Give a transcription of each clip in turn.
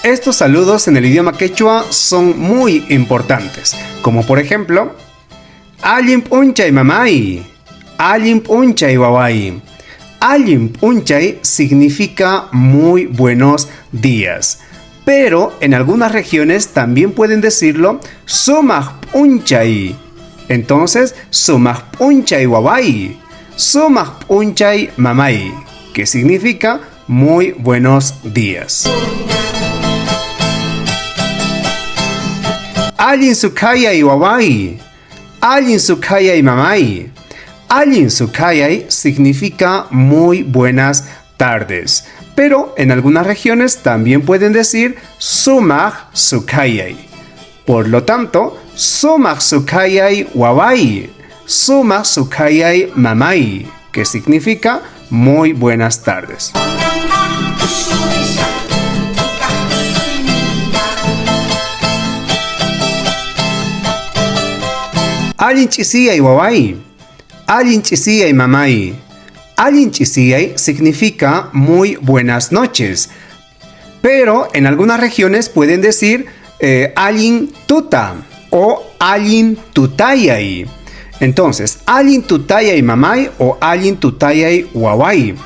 Estos saludos en el idioma quechua son muy importantes, como por ejemplo, Allin p'unchay mamay, allin p'unchay waway. Allin p'unchay significa muy buenos días, pero en algunas regiones también pueden decirlo sumaj p'unchay. Entonces, sumaj p'unchay waway, sumaj p'unchay mamay, que significa muy buenos días. Allin sukhayay waway, allin sukhayay mamay. Allin sukhayay significa muy buenas tardes, pero en algunas regiones también pueden decir sumaj sukhayay. Por lo tanto, sumaq sukhayay waway, sumaq sukhayay mamay, que significa muy buenas tardes. Allin ch'isiyay waway, allin ch'isiyay mamay. Allin ch'isiyay significa muy buenas noches, pero en algunas regiones pueden decir allin tuta o allin tutayay. Entonces, allin tutayay mamay o allin tutayay waway.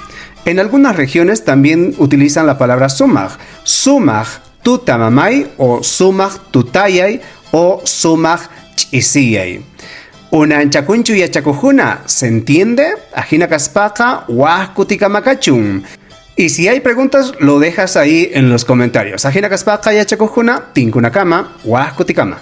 En algunas regiones también utilizan la palabra sumaj. Sumaj tuta mamay o sumaj tutayay o sumaj ch'isiyay. Unanchakunchu yachakujuna, ¿se entiende? Ajina kaspaqa waj kutikamakachun. Y si hay preguntas, lo dejas ahí en los comentarios. Ajina kaspaqa yachakujuna, tinkunakama, waj kutikama.